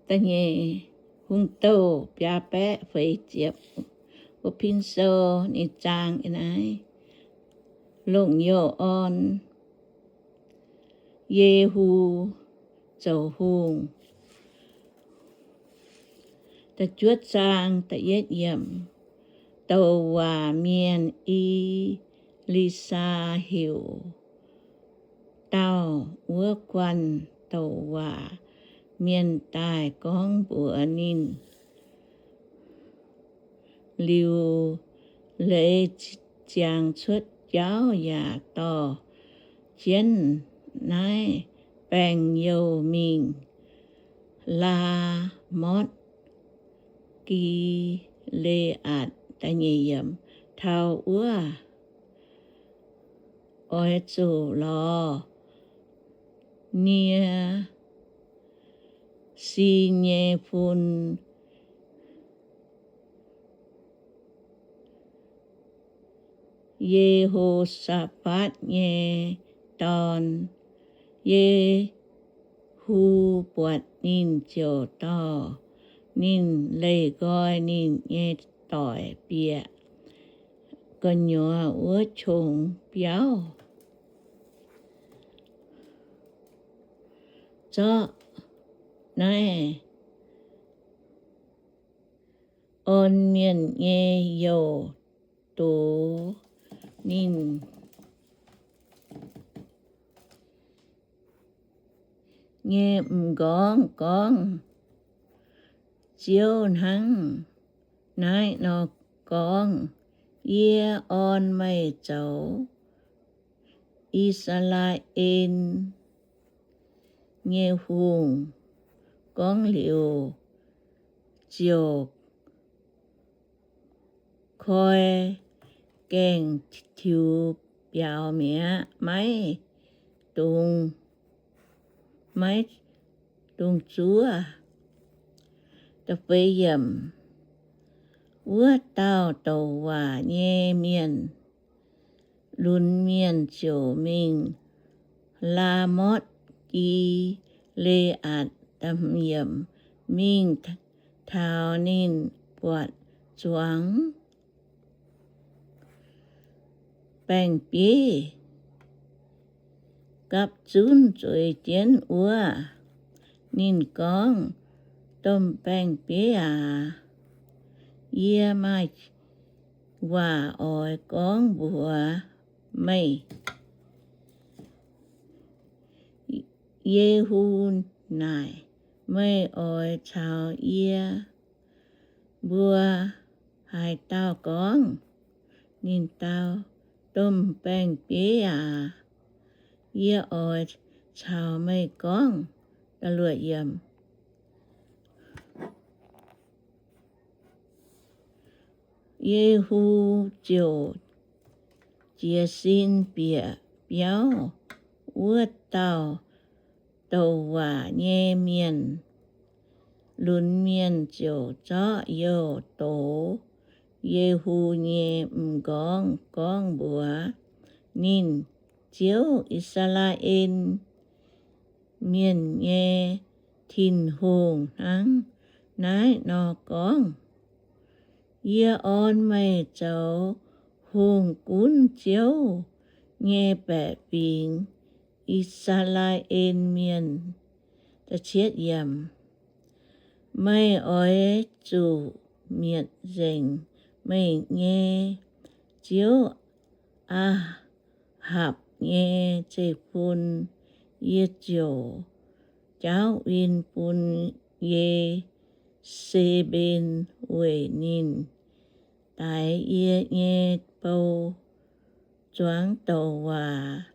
Da'nyeic Hungh Douh biaa baeqv feix ziepc. Mbuo pin sou ninh zaang naaiv. Longc youh orn. Yehu zoux hungh. Da'juov zaang da'yietv yiemc. Douc waac mienh E^li^saa heuc dauh wuov guanh douc waac mienh daaih gorngv mbuox ninh, Liuz leiz ziangx cuotv jauv yaac dorh jienv naaiv baengc youh mingh Laa^motv Gi^le^aatc. Taux wuov oix zuqc lorz nie si nyei fun, Ye^ho^saa^fatv nyei dorn, Yehu, buatc ninh ziouc dorh ninh leih nqoi ninh nyei doic bieqc gu'nyuoz wuov qongx biauv zorqv naaiv orn mienh nyei youh dox ninh nyei m'nqorngv gorngv, Ziouv hnangv naaiv nor gorngv, Yie orn meih zoux I^saa^laa^en nyei hungh. Gorngv liuz ziouc koi gaengh tiux biaux mi'aqv, maiv dungx, maiv dungx zuov. Wuov dauh douc waac nyei mienh, lunx mienh ziouc mingh Laa^motv Gi^le^aatc, mingh taux ninh buatc zuangx baeng-bieiv gapv zunv zueiz jienv wuov. Ninh gorngv, Domh baeng-bieiv aac, yie maaih waac oix gorngv mbuox meih. Yehu naaic, Meih oix caux yie mbuo haaix dauh gorngv? Ninh dau, Domh baeng-bieiv aac, yie oix caux meih gorngv. Yehu ziouc jiez sin bieqc biauv. Wuov dauh douc waac nyei mienh, lunx mienh ziouc zorqv youh dox Yehu nyei m'nqorngv gorngv mbuox ninh, Ziouv, I^saa^laa^en Mienh nyei Tin-Hungh hnangv naaiv nor gorngv, Yie orn meih zoux hungh gunv Ziouv nyei baeqc fingx, I^saa^laa^en Mienh. Meih oix zuqc mietc nzengc meih nyei ziouv, Aa^hapc, nyei zeiv-fun. Yie ziouc jaauv win bun Ye^se^mben weic ninh daix yie nyei bou. Zuangx douc waac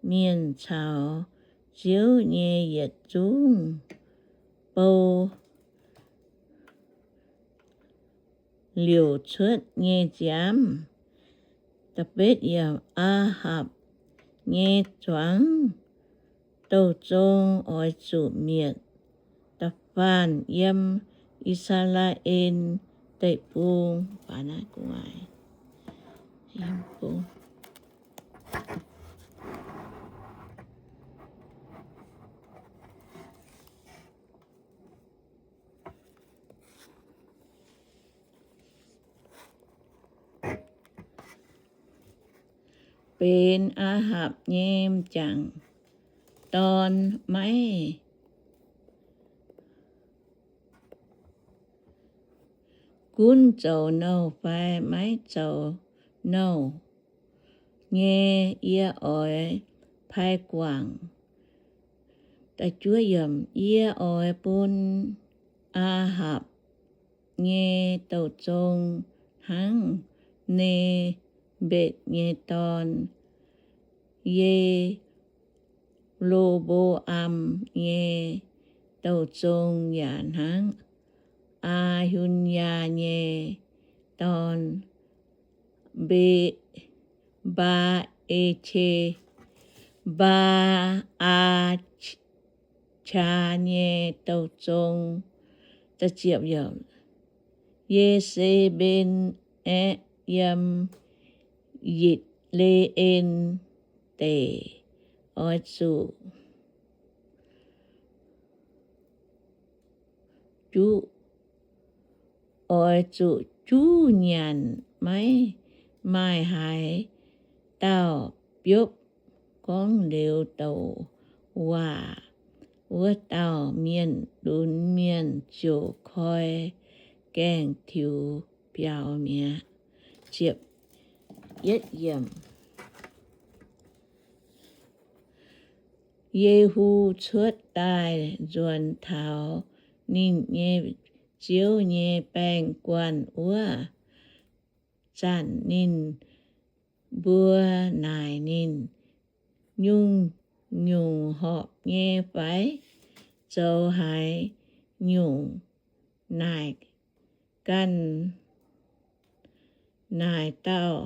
mienh caux Ziouv nyei yietc zungv bou liouc cuotv nyei nziaamv. Aa^hapc nyei zuangx douh zong oix zuqc mietc. Da'faanh yiem I^saa^laa^en Deic-Bung. Benx Aa^hapc nyei m'jangc dorn maiv gunv zoux nouh fai maiv zoux nouh nyei, yie oix pai guangc. Yie oix bun Aa^hapc nyei douh zong hnangv Ne^mbetc nyei dorn, Ye^lo^mbo^am nyei douh zong yaac hnangv Aa^hu^nyaa nyei dorn, Mbe, Mbaa^e^qe, Mbaa^aa^qaa nyei douh zong. Ye^se^mben aeqv, yiem Yitc^le^en Deic, oix zuqc juv, oix zuqc juv nyanc, maiv maaih haaix dauh biopv. Gorngv liuz douc waac, wuov dauh mienh lunx mienh ziouc koi gaengh tiux biaux mi'aqv. Yehu cuotv daaih nzuonx taux ninh nyei ziouv nyei baeng-guanh wuov zanc, ninh mbuo naaic ninh, Nyungc-nyungc horpc nyei fai? Zoux haaix nyungc naaic ganh naaic dauh?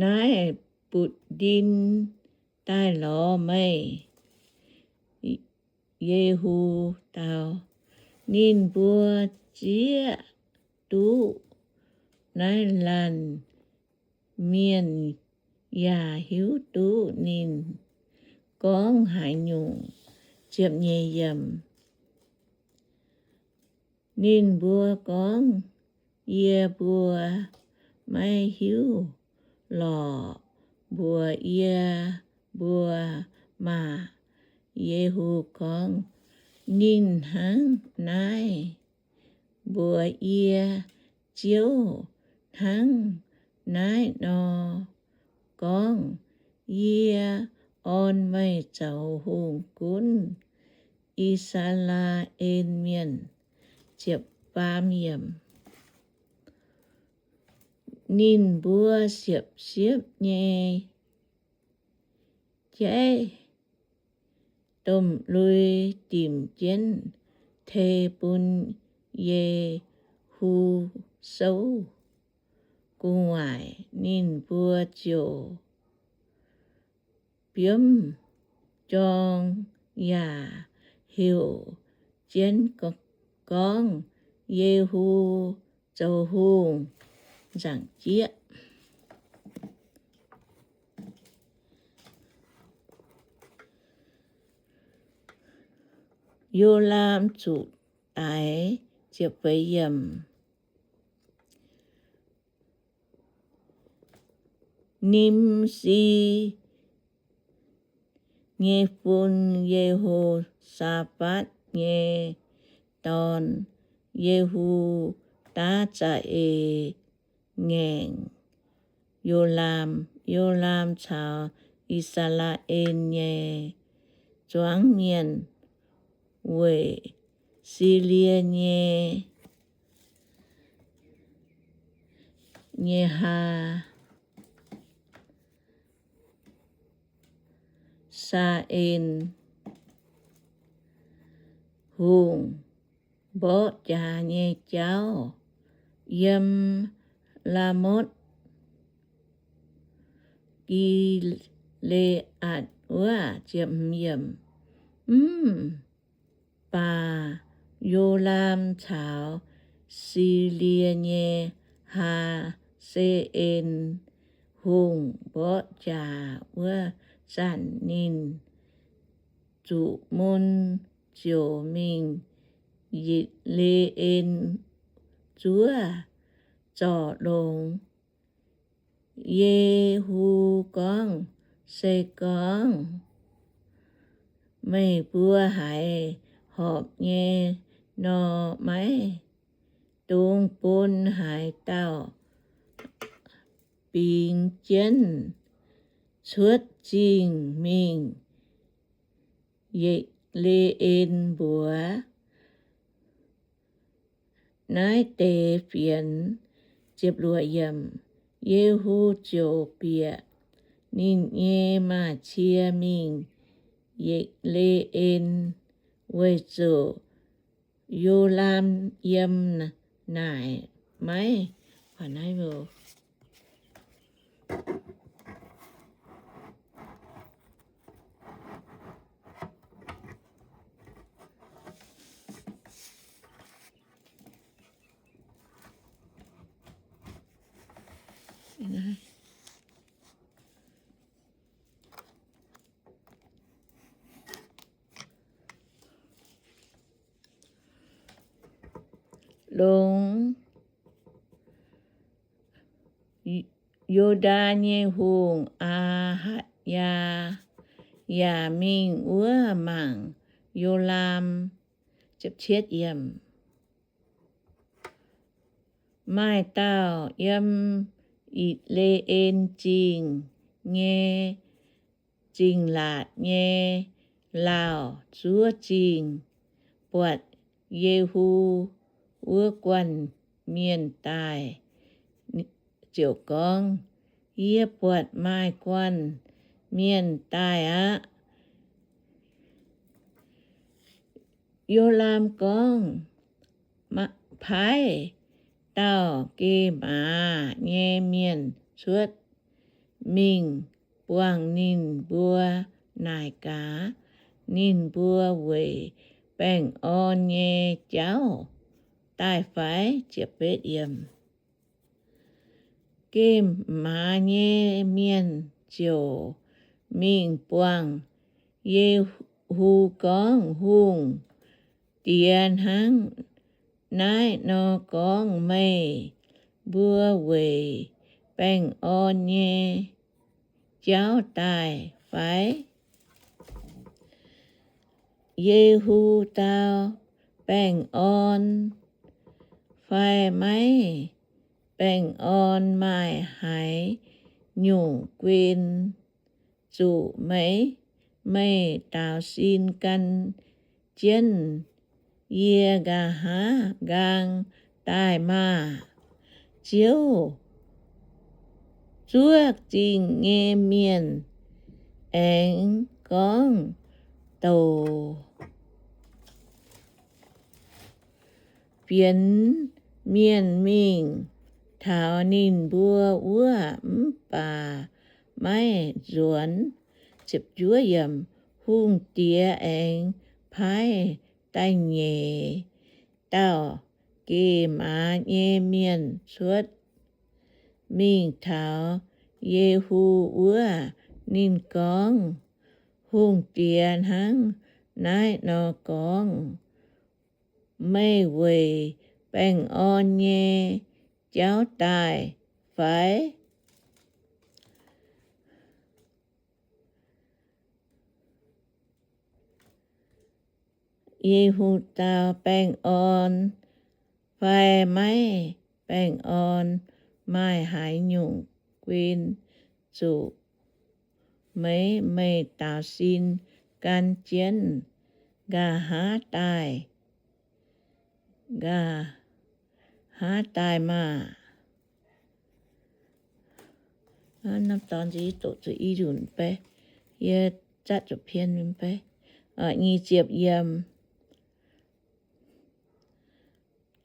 Naaiv butv-ndin daaih lorz meih. Yehu dau, Ninh mbuo zieqv duqv naaiv laanh mienh yaac hiuv duqv ninh gorngv haaix nyungc. Ninh mbuo gorngv, Yie mbuo maiv hiuv lorqc mbuox yie mbuo maah! Yehu gorngv, Ninh hnangv naaiv mbuox yie, Ziouv hnangv naaiv nor gorngv, Yie orn meih zoux hungh gunv I^saa^laa^en Mienh. Ninh mbuo siepv-siepv nyei jaiv domh lui dimc jienv tei bun Yehu souv gu'nguaaic. Ninh mbuo ziouc biomv jorng yaac heuc jienv gorngv, Yehu zoux hungh nzaangc jieqv. Yo^laam Zuqc Daix. Nimsi nyei fun, Ye^ho^saa^fatv nyei dorn, Yehu^daav, za'eix ngaengc Yo^laam. Yo^laam caux I^saa^laa^en nyei zuangx mienh weic Silie nyei, nyei Haa^saa^en Hungh mborqv jaax nyei jauv, yiem Laamotv Gi^le^aatc wuov. Mv baac Yo^laam caux Silie nyei Haa^se^en Hungh mborqv jaax wuov zanc, ninh zuqc mun ziouc mingh Yitc^le^en Zuov zorc longx. Yehu gorngv, Se gorngv meih mbuo haiz horpc nyei nor, maiv dungx bun haaix dauh bingx jienv cuotv zingh mingh Ye^le^en mbuox naaiv deix fienx. Yehu ziouc bieqc ninh nyei maaz-cie mingh Ye^le^en, weic zuqc Yo^laam yiem naaic maiv longx. Yu^ndaa nyei hungh, Aa^haa^yaa, yaac mingh wuov mangc Yo^laam. Maaih dauh yiem Itc^le^en Zingh nyei zingh laatc nyei lauh zuov zingh buatc Yehu wuov guanh mienh daaih, ziouc gorngv, Yie buatc maaih guanh mienh daaih aqv. Yo^laam gorngv, Paaiv dauh geh maaz nyei mienh cuotv mingh buangh ninh mbuo naaic gaax, ninh mbuo weic baengh orn nyei jauv daaih fai? Geh maaz nyei mienh ziouc mingh buangh Yehu gorngv, Hungh diex hnangv naaiv nor gorngv meih mbuo weic baengh orn nyei jauv daaih fai? Yehu dau, Baengh orn fai maiv baengh orn maaih haaix nyungc guen zuqc meih? Meih daaux sin gan jienv yie nqa'haav nqaang daaih maah! Ziouv zuov zingh nyei mienh aengx gorngv douc fienx mienh mingh taux ninh mbuo wuov, mv baac maiv nzuonx. Hungh diex aengx paaiv da'nyeic dauh geh maaz nyei mienh cuotv mingh taux Yehu wuov. Ninh gorngv, Hungh diex hnangv naaiv nor gorngv meih weic baengh orn nyei jauv daaih fai? Yehu dau, Baengh orn fai maiv baengh orn maaih haaix nyungc guen zuqc meih? Meih daaux sin gan jienv nqa'haav daaih, nqa'haav daaih maah!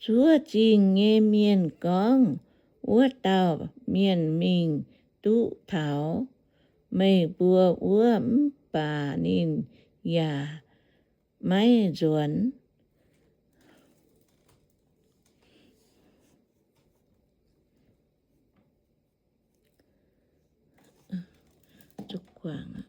Zuov zingh nyei mienh gorngv, Wuov dauh mienh mingh duqv taux meih mbuo wuov, mv baac ninh yaac maiv nzuonx.